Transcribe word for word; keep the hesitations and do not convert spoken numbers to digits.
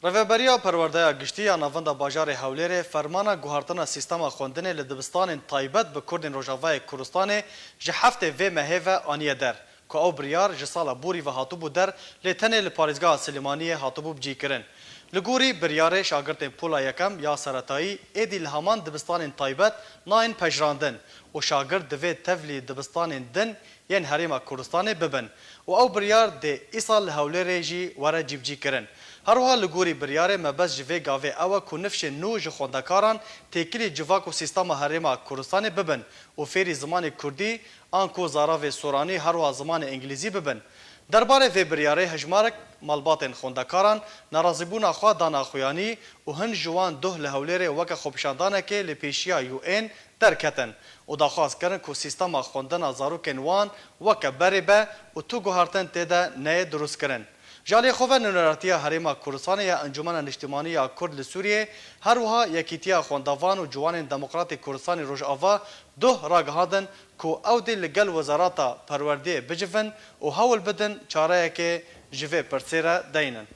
Rêveberiya Perwerdeya Giştî ya Navenda Bajarê Hewlêrê fermana guhartina sîstema xwendinê li dibistanên taybet bi Kurdên Rojavayê Kurdistanê ji heftê vê mehê ve aniye der, ku ew biryar ji sala borî ve hatibû der, lê tenê li parêzgeha Silêmaniyê hatibû bicihkirin. Li gorî biryarê şagirtên pola yekem ya seretayî êdî li heman dibistanên taybet nayên pejirandin û şagirt divê tevlî dibistanên din yên Herêma Kurdistanê bibin û ew biryar dê îsal li Hewlêrê jî were cîbicîkirin. Her wiha li gorî biryarê mebest ji vê gavê ew e ku nifşên nû ji xwendekaran têkilî civak û sîstema Herêma Kurdistanê bibin û fêrî zimanê kurdî, anku zaravê soranî her wiha zimanê îngilîzî bibin. Derbarê vê biryarê hejmarek malbatên xwendekaran nerazîbûna xwe dana xuyanî û hin ji wan duh li Hewlêrê weke xwepişandanekê li pêşiya U N derketin û daxwaz kirin ku sîstema xwendina zarokên wan weke berê be û tu guhartin tê de neyê dirustkirin. Ji aliyê xwe ve Nûneratiya Herêma Kurdistanê ya Encûmena Niştimanî ya Kurd li Sûriyê, her wiha Yekîtiya Xwendevan û Ciwanên Demokratê Kurdistanê Rojava duh ragihandin ku ew dê li gel Wezareta Perwerdiyê bicivin û hewl bidin çareyekê ji vê pirsê re deynin.